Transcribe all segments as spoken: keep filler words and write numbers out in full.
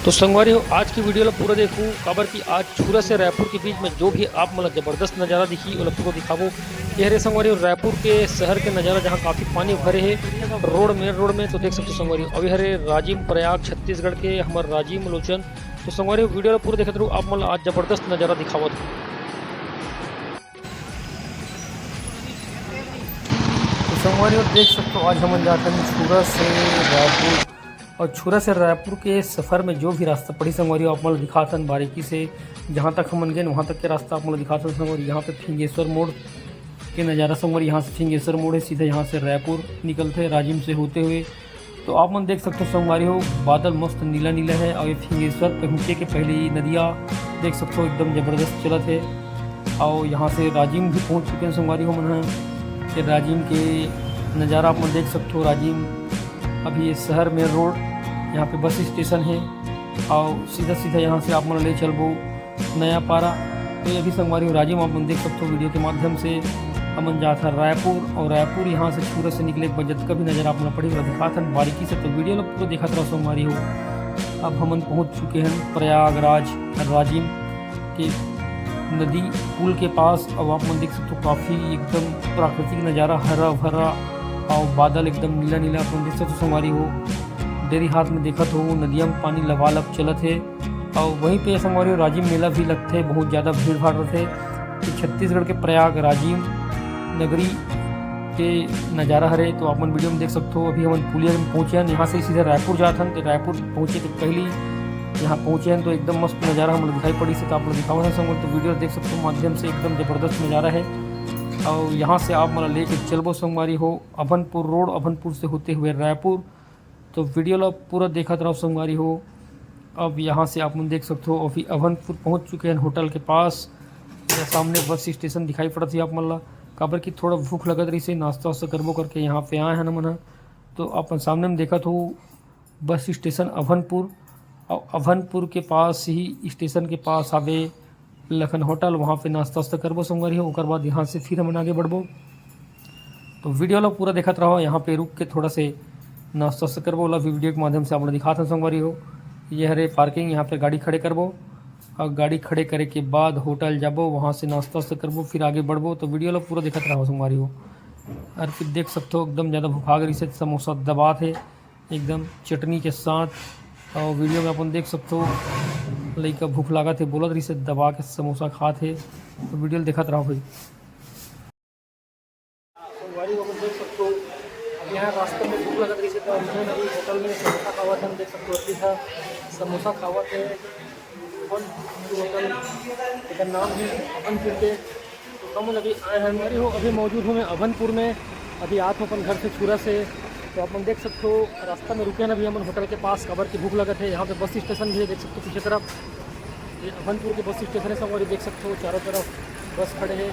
तो संगवारी हो, आज की वीडियो ला पूरा देखो, काबर कि आज छुरा से रायपुर के बीच में जो भी आप मन ला जबरदस्त नजारा दिखी, ओला पूरा दिखाबो। ये हरे संगवारी हो, रायपुर के शहर के नजारा, जहाँ काफी पानी भरे हे रोड, मेन रोड में। तो देख सकते हो संगवारी हो, अभी हरे राजिम, प्रयाग, छत्तीसगढ़ के हमर राजिम लोचन। तो संगवारी हो, वीडियो ला पूरा देखत रहो, आप मन ला आज जबरदस्त नजारा दिखावत हो। तो संगवारी हो, देख सकते हो, आज हमन जात हन छुरा से रायपुर, और छुरा से रायपुर के सफर में जो भी रास्ता पड़ी संगवारी हो, आप मन ला दिखात हन बारीकी से। जहाँ तक हमन गए वहाँ तक के रास्ता आप मन ला दिखात हन संगवारी। यहाँ पे फिंगेश्वर मोड़ के नज़ारा संगवारी, यहाँ से फिंगेश्वर मोड़ है, सीधा यहाँ से रायपुर निकलते हैं राजिम से होते हुए। तो आप मन देख सकते हो संगवारी हो, बादल मस्त नीला नीला है, और ये फिंगेश्वर पहुँचे के पहले ही नदिया देख सकते हो एकदम जबरदस्त चलत है। और यहाँ से राजिम भी पहुँच चुके हैं संगवारी हो मन ह। ये राजिम के नज़ारा आप मन देख सकते हो। राजिम अभी ये शहर मेन रोड, यहाँ पे बस स्टेशन है, और सीधा सीधा यहाँ से आप मन ले चलबो नया पारा। तो ये भी संगवारी हो राजिम आप मन देख सकते हो वीडियो के माध्यम से। हमन जात हन रायपुर, और रायपुर यहाँ से छुरा से निकले के बाद जतका भी नजर आप मन पड़ी, ओला दिखात हन बारीकी से। तो वीडियो ला पूरा देखत रहो संगवारी हो। अब हमन पहुँच चुके हैं प्रयागराज राजिम के नदी पुल के पास। अब आप मन देख सकते हो काफी एकदम प्राकृतिक नजारा, हरा भरा, और बादल एकदम नीला नीला आप मन देख सकते हो संगवारी हो। डेरी हाथ में देखत हो नदिया में पानी लबालब चलत है। और वहीं पे संगवारी हो राजिम मेला भी लगथे, बहुत ज़्यादा भीड़ भाड़ रहथे। ये छत्तीसगढ़ के प्रयाग राजिम नगरी के नज़ारा हरे। तो आप मन वीडियो में देख सकते हो, अभी हमन पुलिया में पहुँचे हन, यहाँ से सीधा रायपुर जात हन। तो रायपुर पहुँचे के पहली यहाँ पहुँचे हन तो एकदम मस्त नज़ारा हमन दिखाई पड़ी से। तो आप लोग दिखाओ है संगवारी, तो वीडियो देख सकते हो माध्यम से एकदम जबरदस्त नज़ारा है। और यहाँ से आप मन लेके चलबो संगवारी हो अभनपुर रोड, अभनपुर से होते हुए रायपुर। तो वीडियो ला पूरा देखत रहो संगवारी हो। अब यहाँ से आप मन देख सकते हो अभी अभनपुर पहुँच चुके हैं होटल के पास। ये सामने बस स्टेशन दिखाई पड़त है आप मन ला, काबर कि थोड़ा भूख लगत रही से नाश्ता वास्ता करबो करके यहाँ पे आए हैं हमन ह। तो अपन सामने में देखत हो बस स्टेशन अभनपुर, और अभनपुर के पास ही स्टेशन के पास आवे लखन होटल, वहाँ पे नाश्ता वास्ता करबो संगवारी हो। ओकर बाद यहाँ से फिर हमन आगे बढ़बो। तो वीडियो ला पूरा देखत रहो, यहाँ पे रुक के थोड़ा से नाश्ता वास्ता करबो, ओला भी वीडियो के माध्यम से आप लोग दिखात हन संगवारी हो। ये हरे पार्किंग, यहाँ पे गाड़ी खड़े करबो और गाड़ी खड़े करे के बाद होटल जाबो, वहाँ से नाश्ता वास्ता करबो, फिर आगे बढ़बो। तो वीडियो ला पूरा देखत रहो संगवारी हो। और फिर देख सकते हो एकदम ज़्यादा भुखाग रही से समोसा दबात है एकदम चटनी के साथ। और वीडियो में अपन देख सकते हो लइका भूख लागत है बोलत रही से दबा के समोसा खात है। तो वीडियो देखत रहो भाई। संगवारी हो अपन देख सकते हो, अब यहाँ रास्ते में भूख लगत रही से तो हम अभी होटल में समोसा खावत हन। देख सकते हो अभी था समोसा खावत है अपन होटल, एकर नाम है अपन फिर के। तो हम अभी आए हैं, अभी हो, अभी मौजूद हूँ मैं अभनपुर में। अभी आत हूँ अपन घर से छुरा से। तो अपन देख सकते हो रास्ता में रुके हैं अभी हमन होटल के पास, काबर की भूख लगत है। यहाँ पे बस स्टेशन भी है, देख सकते हो पीछे तरफ ये अभनपुर के बस स्टेशन है संगवारी, देख सकते हो चारों तरफ बस खड़े हैं।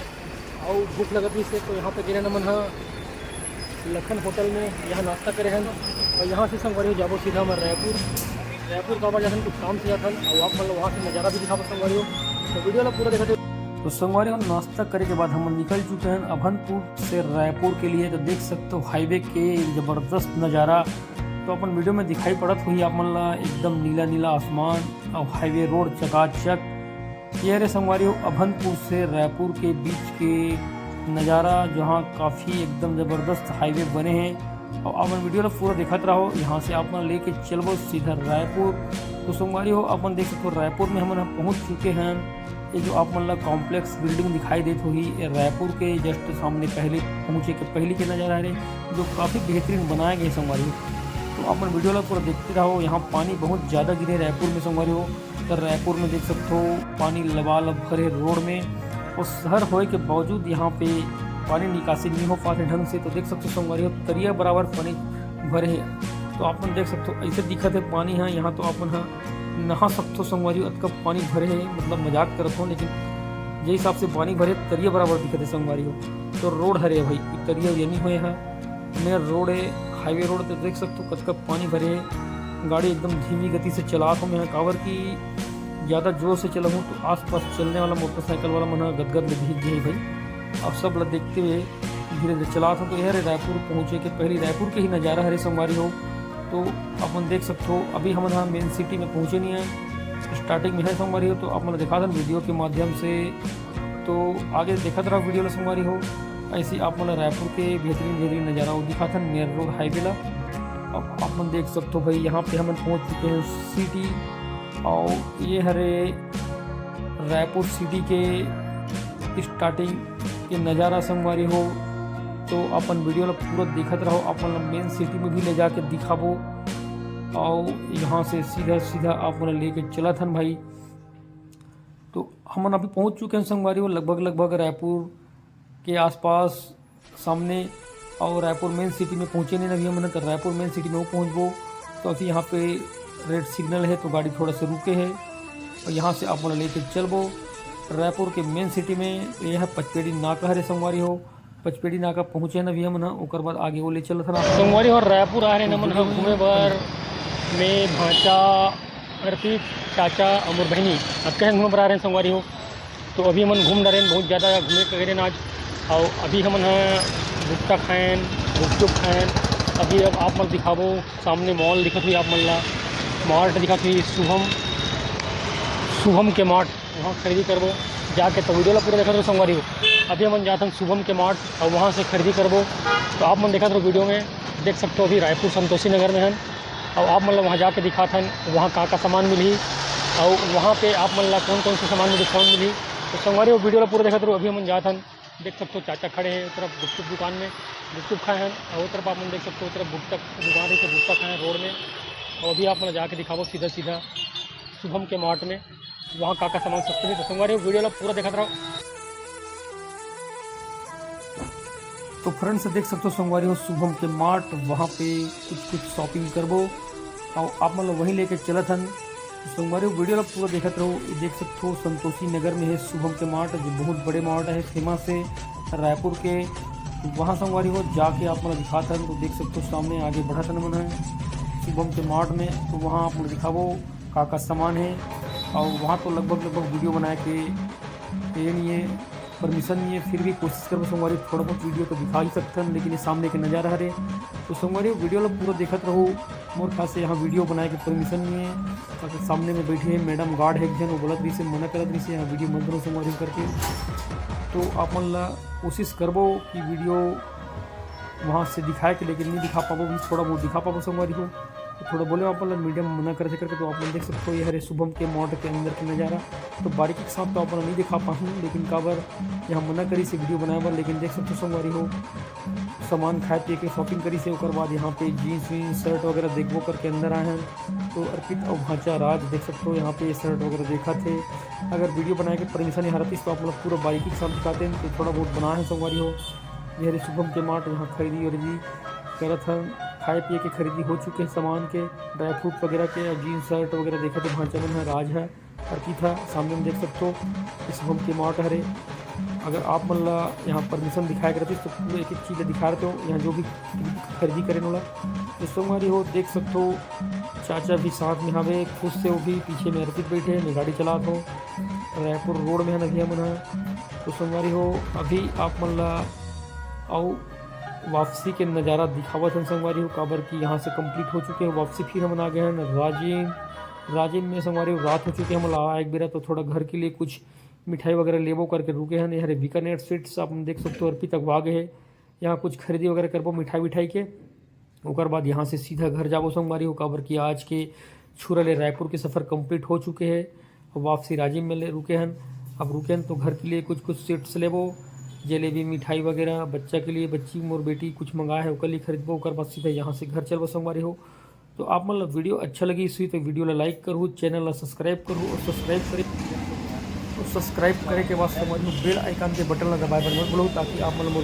और भूख लगत रही से तो यहाँ पे गिरे हमन हा लखन होटल में, यहाँ नाश्ता करे हन। और यहाँ से संगवारी हो जाबो सीधा हमर रायपुर। रायपुर काबर जाथन, कुछ काम से जाथन, और आप मन ला वहाँ से नज़ारा भी दिखाबो संगवारी हो। तो वीडियो ला पूरा देखते। तो संगवारी हो नाश्ता करे के बाद हम निकल चुके हैं अभनपुर से रायपुर के लिए। तो देख सकते हो हाईवे के जबरदस्त नज़ारा तो अपन वीडियो में दिखाई पड़त हुई आप मन ला, एकदम नीला नीला आसमान और हाईवे रोड चकाचक। ये हरे संगवारी हो अभनपुर से रायपुर के बीच के नज़ारा, जहाँ काफ़ी एकदम ज़बरदस्त हाईवे बने हैं। और आप मन वीडियो ला पूरा देखत रहो, यहाँ से आप मन लेके चलबो सीधा रायपुर। तो संगवारी हो अपन देख सकते हो रायपुर में हमन पहुँच चुके हैं। ये जो आप मन ला कॉम्प्लेक्स बिल्डिंग दिखाई देत होही, ये रायपुर के जस्ट सामने पहले पहुँचे के पहली के नज़ारा हरे, जो काफ़ी बेहतरीन बनाया गया है संगवारी हो। तो आप मन वीडियो ला पूरा देखते रहो। यहाँ पानी बहुत ज़्यादा गिरे रायपुर में संगवारी हो, तो रायपुर में देख सकते हो पानी लबालब भरे रोड में, और शहर होए के बावजूद यहाँ पे पानी निकासी नहीं हो पाते ढंग से। तो देख सकते हो संगवारी हो तरिया बराबर पानी भरे है। तो आप मन देख सकते हो ऐसे दिखत है पानी है यहाँ, तो आप मन ह नहा सकते हो संगवारी हो, अतका पानी भरे है, मतलब मजाक करत हो, लेकिन जे हिसाब से पानी भरे तरिया बराबर दिखत है संगवारी हो। तो रोड हरे भाई, तरिया ये नहीं होए है, मेन रोड है, हाईवे रोड। तो देख सकते हो कतका पानी भरे है। गाड़ी एकदम धीमी गति से चलात हूँ मैं, काबर कि ज़्यादा जोर से चलाऊँ तो आसपास चलने वाला मोटरसाइकिल वाला मन ह गदगद में भीग जाही भाई। अब सब ला देखते हुए धीरे धीरे चलात हूँ। तो ये हरे रायपुर पहुँचे के पहली रायपुर के ही नज़ारा हरे संगवारी हो। तो अपन देख सकथो, अभी हमन ह मेन सिटी में पहुँचे नहीं है, स्टार्टिंग में है संगवारी हो। तो आप मन ल दिखाथन वीडियो के माध्यम से, तो आगे देखत रहा वीडियो ला संगवारी हो। ऐसे आप मन ल रायपुर के बेहतरीन बेहतरीन नज़ारा वो दिखाथन मेन रोड हाईवे ला। अब आप मन देख सकथो भाई, यहाँ पे हमन पहुँच चुके हैं सिटी, और ये हरे रायपुर सिटी के स्टार्टिंग के नज़ारा संगवारी हो। तो अपन वीडियो ला पूरा देखत रहो, अपन ला मेन सिटी में भी ले जाके दिखाबो। और यहाँ से सीधा सीधा आप मन ला लेके चलत हन भाई। तो हमन अभी पहुँच चुके हैं संगवारी हो, लगभग लगभग रायपुर के आसपास सामने, और रायपुर मेन सिटी में पहुँचे नहीं अभी हमन, तो रायपुर मेन सिटी में वो पहुँचबो। तो अभी यहाँ पे रेड सिग्नल है, तो गाड़ी थोड़ा सा रुके है, और यहाँ से आप मन ला लेके चलबो रायपुर के मेन सिटी में। ये है पचपेड़ी नाका हरे संगवारी हो, पचपेड़ी नाका पहुँचे न अभी हमन ह, ओकर बाद आगे वो ले चलत हन आप। संगवारी हो, रायपुर आ रहे हमन ह घूमे बर, मैं, भांचा, अर्पित, चाचा, अमर बहनी, अब कहे घूमे बर आ रहे हैं संगवारी हो। तो अभी हमन घूम डरेन, बहुत ज़्यादा घूमे के करेन आज। और अभी हमन ह गुप्ता खाएन, गुपचुप खाएन। अभी अब आप मन दिखाबो, सामने मॉल दिखत हुई आप मन ला, मार्ट दिखत हुई, शुभम, शुभम के मार्ट, वहाँ खरीदी करबो जाके। तो वीडियो ला पूरा देखत रहो संगवारी हो। अभी हमन जाथन शुभम के मार्ट और वहाँ से खरीदी करबो। तो आप मन देखत रहो वीडियो में, देख सकते हो अभी रायपुर संतोषी नगर में हन, और आप मन ला वहाँ जाके दिखाथन वहाँ का का सामान मिलही, और वहाँ पे आप मन ला कौन कौन से सामान में डिस्काउंट मिलही। तो संगवारी हो, वीडियो ला पूरा देखत रहो। अभी हमन जाथन, देख सकते हो चाचा खड़े हैं, एक तरफ गुपचुप दुकान में गुपचुप खाए हैं, और वो तरफ आप मन देख सकते हो, वो तरफ गुप्ता दुकान है, तो गुप्ता खाए हैं रोड में। और अभी आप मन ला जाके दिखाबो सीधा सीधा शुभम के मार्ट में, वहाँ का का सामान सस्ते मिलही। तो संगवारी हो, वीडियो ला पूरा देखत रहो। तो फ्रेंड्स, देख सकते हो संगवारी हो, शुभम के मार्ट, वहाँ पे कुछ कुछ शॉपिंग करबो और आप मन ला वहीं लेके चलत हन। तो संगवारी हो, वीडियो ला पूरा देखत रहो। ये देख सकते हो, संतोषी नगर में है शुभम के मार्ट, जो बहुत बड़े मार्ट है, फेमस है रायपुर के। तो वहाँ संगवारी हो, जाके आप मन ला दिखात हन। तो देख सकते हो, सामने आगे बढ़त हन हमन ह शुभम के मार्ट में, तो वहाँ आप मन ला दिखाबो का का सामान है। और वहाँ तो लगभग लगभग वीडियो बनाए के ये नहीं है, परमिशन नहीं है, फिर भी कोशिश करबो संगवारी, थोड़ा बहुत वीडियो तो दिखा ही सकथन, लेकिन ये सामने के नज़ारा हरे। तो संगवारी, वीडियो ला पूरा देखत रहो। मोर पास यहाँ वीडियो बनाए के परमिशन नहीं है, ताकि सामने में बैठे हैं मैडम गार्ड है एक जन, वो बोलत रही से, मना करत रही से यहाँ वीडियो मत बनाओ संगवारी करके। तो आप मन ला कोशिश करबो कि वीडियो वहाँ से दिखाए के, लेकिन नहीं दिखा पाबो, भी थोड़ा बहुत दिखा पाबो संगवारी हो। तो थोड़ा बोले आप मन ला मीडियम मना करथे करके। तो आप मन देख सकते हो, ये हरे शुभम के मार्ट के अंदर के नज़ारा। तो बारीकी के साथ तो आप मन ला नहीं दिखा पाहूँ, लेकिन काबर यहाँ मना करी से वीडियो बनाए बर। लेकिन देख सकते हो संगवारी हो, सामान खाए पिए के शॉपिंग करी से, ओकर बाद यहाँ पे जीन्स वीन्स शर्ट वगैरह देखबो करके अंदर आए हैं। तो अर्पित और भांचा राज देख सकते हो, यहाँ पे शर्ट वगैरह देखत हे। अगर वीडियो बनाए के परमिशन यहाँ रहती तो आप लोग पूरा बारीकी के साथ दिखाते हैं। तो थोड़ा बहुत बनाए हैं संगवारी हो, ये हरे शुभम के मार्ट, यहाँ खरीदी वरीदी करत हन, खाए पिए के खरीदी हो चुके हैं सामान के, ड्राई फ्रूट वगैरह के, और जीन्स शर्ट वगैरह देखत हे भांचा मन ह, राज है, अर्पित ह, सामने में देख सकते हो, ये शुभम के मार्ट हरे। अगर आप मन ला यहाँ परमिशन दिखाए के रहती तो पूरा एक एक चीज़ दिखा रहे हो, यहाँ जो भी खरीदी करें वाला। तो संगवारी हो, देख सकते हो, चाचा भी साथ में हवे, खुश से वो भी, पीछे में अर्पित बैठे हैं, मैं गाड़ी चलात हूँ, रायपुर रोड में है नभिया मन है। तो संगवारी हो, अभी आप मन ला अउ वापसी के नज़ारा दिखावत हन संगवारी हो, काबर कि यहाँ से कंप्लीट हो चुके हैं वापसी। फिर हमन आ गए हैं राजिम। राजिम में संगवारी हो, रात हो चुके हैं, हमन ला एक बेरा, तो थोड़ा घर के लिए कुछ मिठाई वगैरह लेबो करके रुके हैं। ये हरे बीकानेर स्वीट्स, आप मन देख सकते हो, अर्पित अगवा गए हैं। यहाँ कुछ खरीदी वगैरह करबो मिठाई विठाई के, ओकर बाद यहाँ से सीधा घर जाबो संगवारी हो, काबर कि आज के छुरा ले रायपुर के सफ़र कंप्लीट हो चुके हैं। अब वापसी राजिम में ले रुके हन। अब रुके हन तो घर के लिए कुछ कुछ स्वीट्स लेबो, जलेबी, मिठाई वगैरह, बच्चा के लिए, बच्ची मोर बेटी कुछ मंगाए है, ओकर लिए खरीदबो, ओकर बाद सीधा यहाँ से घर चलबो संगवारी हो। तो आप मन ला वीडियो अच्छा लगी इसी तो वीडियो ला लाइक करू, चैनल ला सब्सक्राइब करू, और सब्सक्राइब करे, और सब्सक्राइब करे के बाद संगवारी हो, बेल आइकन के बटन ला दबाए बर मत भूलो, ताकि आप मन ला मोर